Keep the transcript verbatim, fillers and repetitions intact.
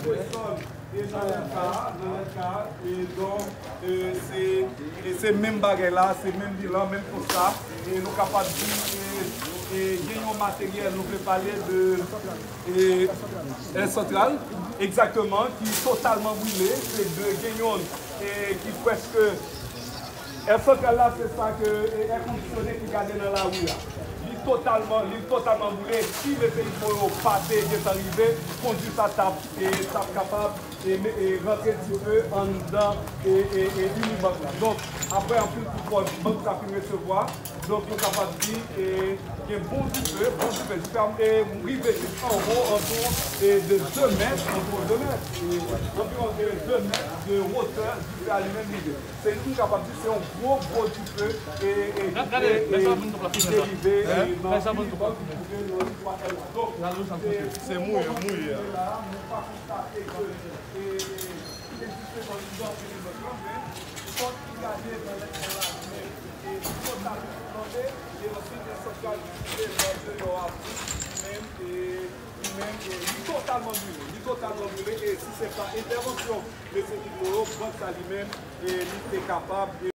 Weston, e nan lèt ka, nan lèt ka, e donk, e se, e se menm bagay la, se menm bilan, menm konsta, e nou kapab di, e, e gen yon materyèl, nou vle pale de, e, Èl Santral, egzakteman, ki totalman brile, se de, gen yon, e ki prèske Èl Santral la, se sa ke, e, èkondisyone ki gade nan lari a. Li totalman, li totalman boule. Si mesye Ipo yo pa te gentan rive, kondwi sa t ap, e, t ap kapab, e, me- e, rantre dife anndan, e, e, e, Unibank la. Donk, apre anpil kout kòd, bank sa fin resevwa. Donk, nou kapab di, e, gen bon dife, bon dife. Dife a, e, rive jis anwo, anviwon, e, de de mèt, anviwon de mèt. E, anviwon de de mèt de wotè, dife a li menm rive. Se li nou kapab di se yon gwo, gwo dife e, e, ki te, e, ki te rive, e, nan Unibank ki twouve nan ri twa L la. Donk, se, se mouye, mouye a. La, nou pa konstate ke, e, gen dife nan Unibank, Unibank lan, men fòk nou gade nan lèt la, men, e, total plonje, e answit Èl Santral ki twouve nan deyò a, li menm, e, li menm, e, li totalman brile, li totalman brile, e si se pa entèvansyon mesye Ipo yo, bank sa li menm, e li te kapab, e,